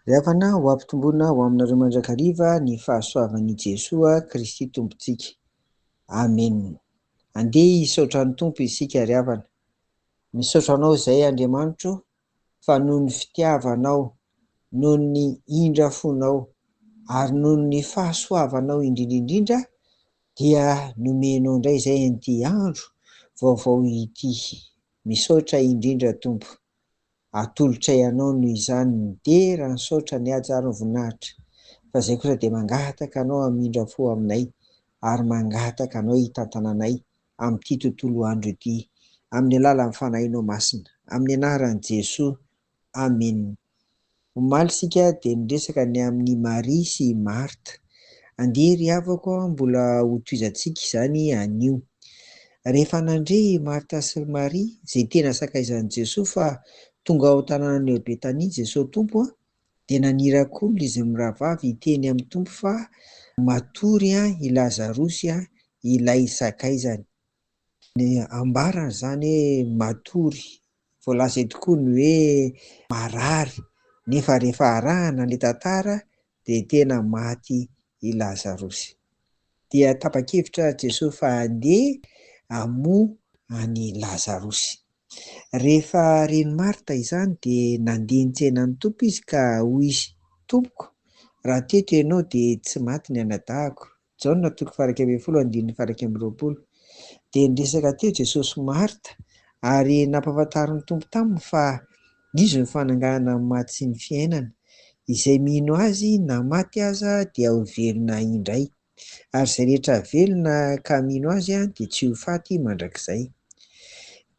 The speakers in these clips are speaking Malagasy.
Ry havana, ho ampitomboina ho aminareo mandrakariva ny fahasoavan'i Jesoa Kristy Tompontsika. Amena. Andeha hisaotra ny Tompo isika ry havana. Misaotra Anao izay Andriamanitro fa noho ny fitiavanao, noho ny indra fonao ary noho ny fahasoavanao indrindra indrindra dia nomenao indray izay an'ity andro vaovao ity. Misaotra indrindra Tompo. Atolotray Anao noho izany ny dera, ny saotra, ny haja ary ny voninahitra. Fa izay kosa dia mangataka Anao hamindra fo aminay ary mangataka Anao hitantana anay amin'ity tontolo andro ity amin'ny alalan'ny Fanahinao Masina. Amin'ny anaran'i Jesoa. Amena. Omaly isika dia niresaka ny amin'i Maria sy i Marta. Andeha ry havako a, mbola hotohizantsika izany anio. Rehefa nandre i Marta sy ry Maria, izay tena sakaizan'i Jesoa fa tonga ao an-tanànany ao Betania Jesoa Tompo a, dia naniraka olona izy mirahavavy hiteny amin'ny Tompo fa matory i Lazarosy ilay sakaizany. Ny ambarany izany hoe matory, voalaza eto koa ny hoe marary, nefa rehefa arahana ilay tantara dia tena maty i Lazarosy. Dia tapa-kevitra Jesoa fa handeha hamoha an'i Lazarosy. Rehefa ren'i Marta izany dia nandeha nitsena ny Tompo izy ka hoy izy, Tompoko, raha teto ianao dia tsy maty ny anadahiko. Jaona toko faha-11 andininy faha-21. Dia niresaka teo Jesosy sy Marta ary nampahafantarin'ny Tompo taminy fa Izy no fananganana ny maty sy ny fiainana. Izay mino Azy na maty aza dia ho velona indray. Ary izay rehetra velona ka mino Azy dia tsy ho faty mandrakizay.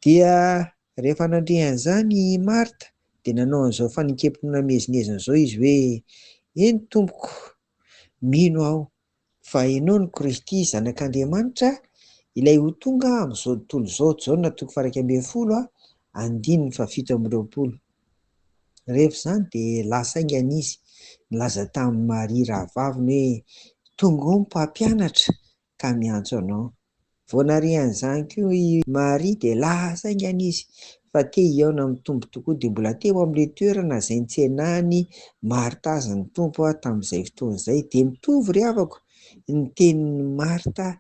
Dia rehefa nandre an'izany i Marta dia nanao an'izao fanekem-pinoana miezinezina izao izy hoe, Eny Tompoko, Mino aho fa Ianao no Kristy Zanak'Andriamanitra, Ilay ho tonga amin'izao tontolo izao, Jaona toko faha-11 andininy faha-27. Rehefa izany dia lasa haingana izy nilaza tamin'i Maria rahavaviny hoe, Tonga ao ny Mpampianatra ka miantso anao. Vao nahare an'izany koa i Maria dia lasa haingana izy fa te hihaona amin'ny Tompo tokoa dia mbola teo amin'ilay toerana izay nitsenan'i Marta azy ny Tompo tamin'izay fotoana izay. Dia mitovy ry havako ny tenin'i Marta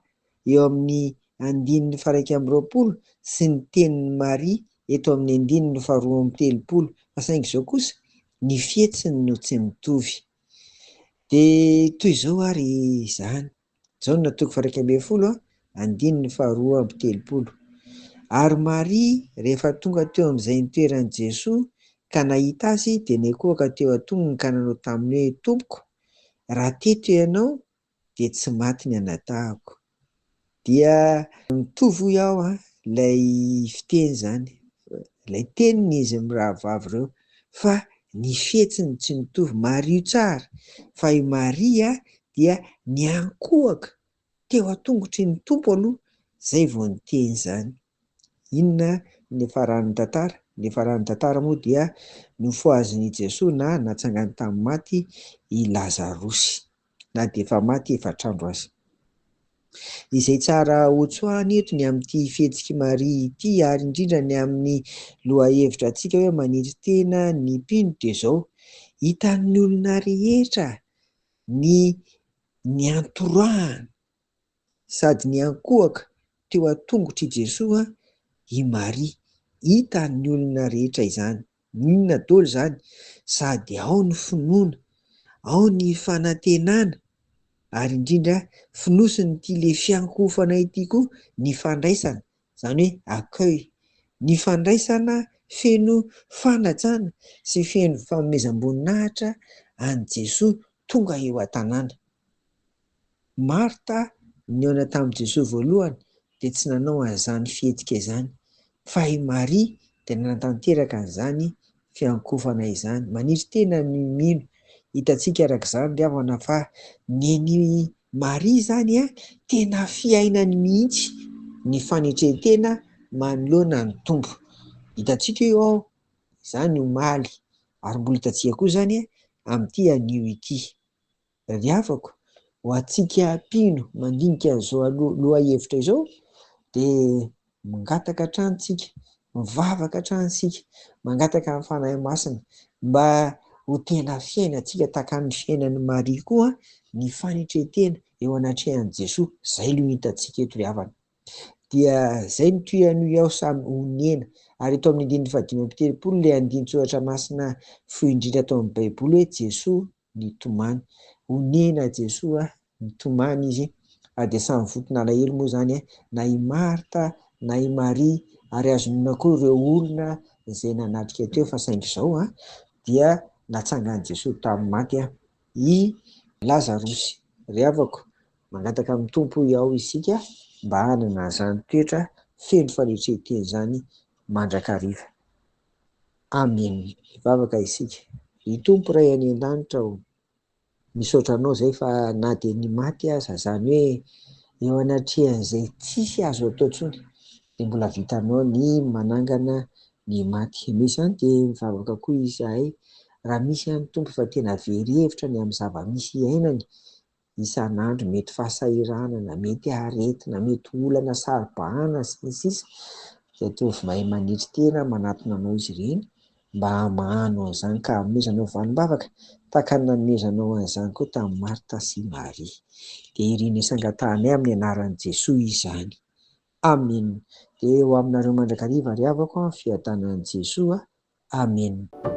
eo amin'ny andininy faha-21 sy ny tenin'i Maria eto amin'ny andininy faha-32 fa saingy izao kosa ny fihetsiny no tsy mitovy. Dia toy izao ary izany. Jaona toko faha-11 andininy faha-32. Ary Maria rehefa tonga teo amin'izay nitoeran'i Jesoa ka nahita Azy dia niankohoka teo an-tongony ka nanao taminy hoe, Tompoko, raha teto Ianao dia tsy maty ny anadahiko. Dia mitovy hoy aho ilay fiteny izany, ilay tenin'izy mirahavavy ireo fa ny fihetsiny tsy mitovy. Mariho tsara fa i Maria dia niankohoka teo an-tongotry ny Tompo aloha izay vao niteny izany. Inona ny niafaran'ny tantara? Ny niafaran'ny tantara moa dia nofohazin'i Jesoa na natsangany tamin'ny maty i Lazarosy na dia efa maty efatr'andro aza. Izay tsara hotsoahana eto ny amin'ity fihetsik'i Maria ity ary indrindra ny amin'ny lohahevitra antsika hoe maniry tena ny mpino dia izao, hitan'ny olona rehetra ny niantorahany sady niankohoka teo an-tongotr'i Jesoa i Maria. Hitan'ny olona rehetra izany. Inona daholo izany? Sady ao ny finoana, ao ny fanantenana ary indrindra fonosin'ity le fiankohofana ity koa ny fandraisana, izany hoe accueil, ny fandraisana feno fanajana sy feno fanomezam-boninahitra an'i Jesoa tonga eo an-tanàna. Marta nihaona tamin'i Jesoa voalohany dia tsy nanao an'izany fihetsika izany, fa i Maria dia nanatanteraka an'izany fiankofana izany. Maniry tena ny mino. Hitantsika araka izany ry havana fa nen'i Maria izany tena fiainany mihitsy ny fanetren-tena manoloana ny Tompo. Hitantsika io ao izany omaly ary mbola hitantsika koa izany amin'ity anio ity. Ry havako, ho antsika mpino mandinika an'izao lohahevitra izao dia mangataka hatrany isika, mivavaka hatrany isika, mangataka ny Fanahy Masina mba ho tena fiainantsika tahaka ny fiainan'i Maria koa ny fanetren-tena eo anatrehan'i Jesoa. Izay no hitantsika eto ry havana. Dia izay no tohiny ao samy honena. Ary eto amin'ny andininy faha-35 ilay andinin-tsoratra masina fohy indrindra ato amin'ny Baiboly hoe Jesoa nitomany. Honena Jesoa, nitomany izy. Ary dia samy vonton'alahelo moa izany na i Marta na i Maria ary azo inoana koa ireo olona izay nanatrika teo fa saingy izao dia natsangan'i Jesoa tamin'ny maty i Lazarosy. Ry havako, mangataka amin'ny Tompo aho isika mba hanana izany toetra feno fanetren-tena izany mandrakariva. Amen. Hivavaka isika. Ry Tompo Ray any an-danitra ô, misaotra Anao izay fa na dia ny maty aza, izany hoe eo anatrehan'izay tsisy azo atao intsony, dia mbola vitanao ny manangana ny maty. Noho izany dia mivavaka koa izahay raha misy any Tompo fa tena very hevitra ny amin'ny zava-misy iainany, isan'andro, mety fahasahiranana, mety aretina, mety olana saro-bahana sy ny sisa dia ataovy mahay manetry tena manatona anao izy ireny mba hamahano an'izany ka hanomezanao valim-bavaka tahaka ny nanomezanao an'izany koa tamin'i Marta sy Maria. Dia ireny isangatahanay amin'ny anaran'i Jesoa izany. Amena. Dia ho aminareo mandrakariva ry havako ny fiadanan'i Jesoa. Amena.